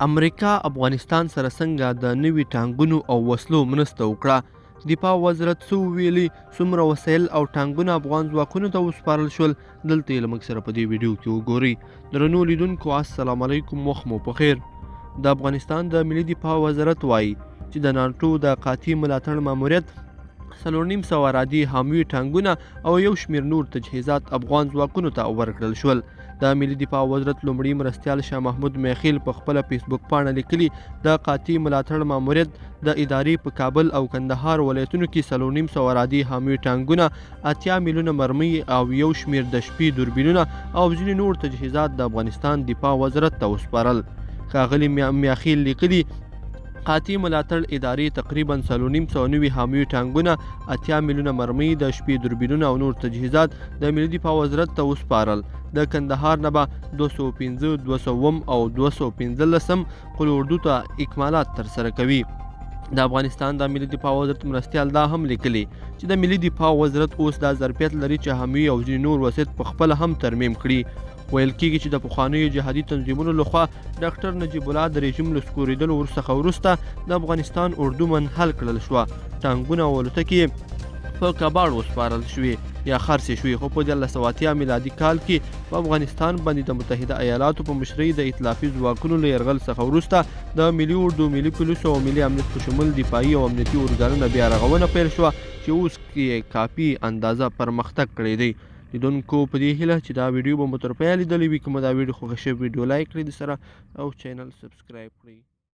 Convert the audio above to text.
امریکا افغانستان سره څنګه د نوي ټانګونو او وسلو مرسته وکړه؟ دفاع وزارت څه وویلي؟ څومره وسایل او ټانګونه افغان ځواکونو ته وسپارل شول؟ دلته یې له موږ سره په دې ویډیو کې وګورئ. درنو لیدونکو السلام علیکم، وخت مو پخیر. د افغانستان د ملي دفاع وزارت وایي چې د ناټو د قاطع ملاتړ ماموریت 450 رادي حاموي ټانګونه او یو شمېر نور تجهیزات افغان ځواکونو ته ورکړل شول. د ملي دفاع وزارت لومړي مرستیال شاه محمود میاخیل په خپله فیسبوک پاڼه لیکلي، د قاطع ملاتړ ماموریت د ادارې په کابل او کندهار ولایتونو کې 450 رادي حاموي ټانګونه، 80 میلیونه مرمۍ او یو شمېر د شپې دوربینونه او ځینې نور تجهیزات د افغانستان دفاع وزارت ته وسپارل. ښاغلي میاخیل لیکلي، قاطع ملاتړ ادارې تقریبا 450 حاموي ټانګونه، 80 میلیونه مرمۍ، د شپې دوربینونه او نور تجهیزات د ملي دفاع وزارت ته وسپارل. د کندهار نه به 205، 207 او 215 قول اردو ته اکمالات ترسره کوي. د افغانستان د ملي دفاع وزارت مرستیال دا هم لیکلي چې د ملي دفاع وزارت اوس دا ظرفیت لري چې حاموي او ځینې نور وسایط په خپله هم ترمیم کړي. ویل کیږي چې د پخوانیو جهادي تنظیمونو لخوا ډاکټر نجیب الله د رژیم له سکورېدلو څخه وروسته د افغانستان اردو منحل کړل شوه، ټانګونه او الوتکې په کباړ وسپارل شوې یا خرڅې شوې. خو په 1380 میلادي کال کې په افغانستان باندې د متحده ایالاتو په مشرۍ د ائتلافي ځواکونو له یرغل څخه وروسته د ملي اردو، ملي پولیسو او ملي امنیت په شمول دفاعي او امنیتي ارګانونه بیا رغونه پیل شوه چې اوس یې کافي اندازه پرمختګ کړی دی. لیدونکو په دې هیله چې دا ویډیو به مو تر پایه لیدلې وي. که مو دا ویډیو خوښه شوې، ویډیو لایک کړئ د سره او چینل سبسکرایب کړئ.